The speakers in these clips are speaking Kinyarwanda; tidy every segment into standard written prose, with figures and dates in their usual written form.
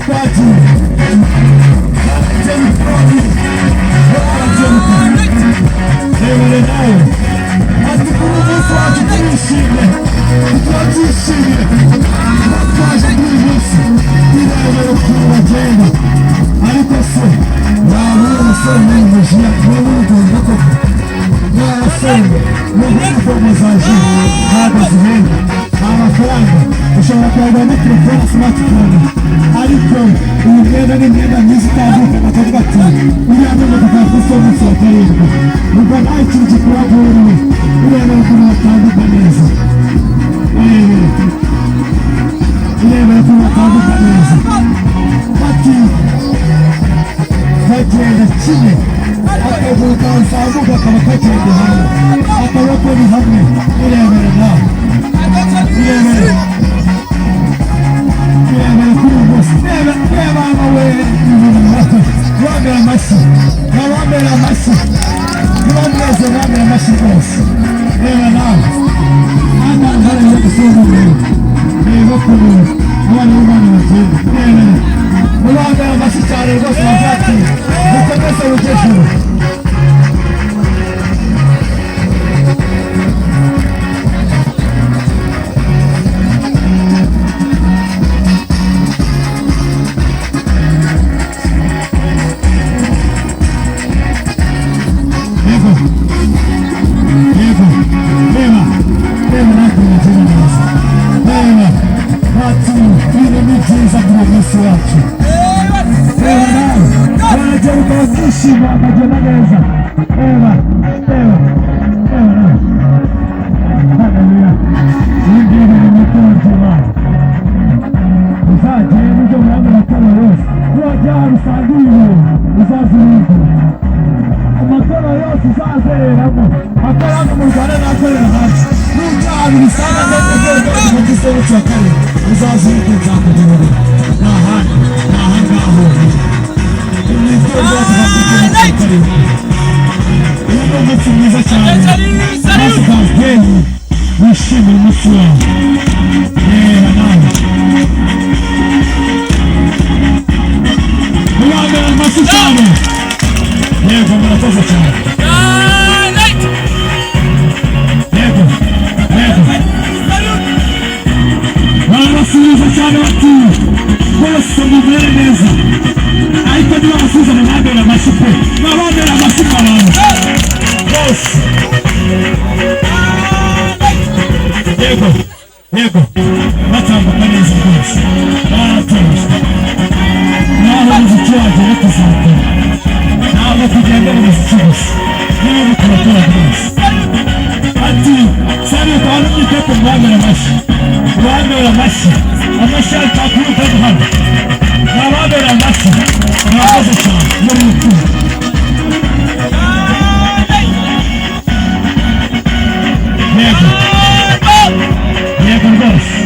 Twagiye, barageruka, rebere nawe. Ati kuri umunsi wacu turishimye, turabyishimiye kuba twaje kuri uyu munsi. Irebere ukuntu bagenda. Ariko se waba uri umusore n'umujiya, niba urugendo koko n'abasore mu uniforme za jire ntabwo zihenda amafaranga, ushobora kuyagura muri telefone smartphone, ariko iyi myenda ni imyenda myiza itandukanye. Akavuga ati uriya ni umutaka wa Kristo w'umunsi wa karindwi. Ubwo nta kintu gikuraguriwe. Urebera ukuntu batambuka neza, urebere, urebera ukuntu batambuka neza. Bati bagenda kimwe, akaguru kazamuka kaba kagenda hamwe, akaboko ni hamwe. Urebere nawe, urebere, urebere kuri uyu munsi. Reba, reba we, bambera amashyi, bambera amashyi, niba mwese bambera amashyi rwose. Reba nawe hano hariya gusura umuntu, reba ukuntu abana b'Imana bagenda. Reba, mubambera amashyi cyane rwose, bavuga ati mukomeze mujye ejuru. Yego, yego, reba, reba natwe bagenda neza. Reba, bati ibintu ni byiza kuri uyu munsi wacu. Reba nawe, baragaruka bakishima, bakagenda neza. Reba, reba, reba nawe. Haleluya! Ibi ngibi ni itorero ry'Imana. Uzagenda ujye mu yandi matorero yose, nujya ahantu usanga ibi bintu, uzaze ubibwira amatorero yose uzazereramo, akora hano mu Rwanda n'akorera hanze. Nujya ahantu bisanga ndetse rwego rwa karindwi, uzaze ubibwira, nzakugaburira. Nta handi, ni aha ngaha honyine. Ni itorero ry'Abadiventisiti wa karindwi. Uyu ni umunsi mwiza cyane. Masters Day, wishimire umunsi wawe. Reba nawe, mubambere amashyi cyane. Yego, murakoze cyane. Yego, yego, barabasubiza cyane, bati bose mumere neza. Ariko niba basubiza, mubambere amashyi pe, mubambere amashyi abantu bose. Yego, yego, batambuka neza rwose, baratuje. Naho umuziki wagera tuzakora, ntabwo tugendera umuziki gusa, n'ibindi turakora rwose. Ati sabe abantu mwiteko, mwambere amashyi, mwambere amashyi, amashyi atakuruka hano, mwabambere amashyi. Murakoze cyane muri urukundo. Yego, yego rwose,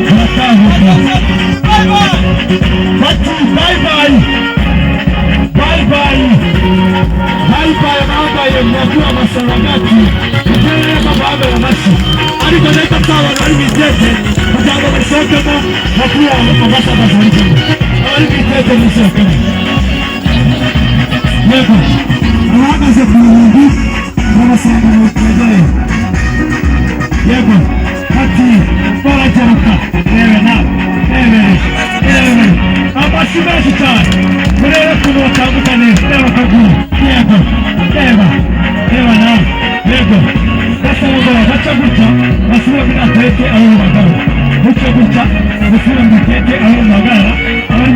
muratambuka. Bati bye bye, bye bye, bye bye. Bambaye mwakura amasaragati mugereremo, bambere amashyi. Ariko reka abantu bari mu itente kugira ngo basohokemo, bakure amashyi agasohokemo. Abari mu itente musohokemo. Yego, abahagaze ku ruhimbi babasanga mu twegereye. Yego, ati baragaruka. Rebe nawe, rebere, rebere, amashyi menshi cyane. Murebe ukuntu batambuka neza. Reba akaguru. Yego, reba, reba nawe. Yego, basaba ngo baca gutya basubire muri atete aho bagaruka, gutya gutya, basubire mu itente aho bahagarara abari.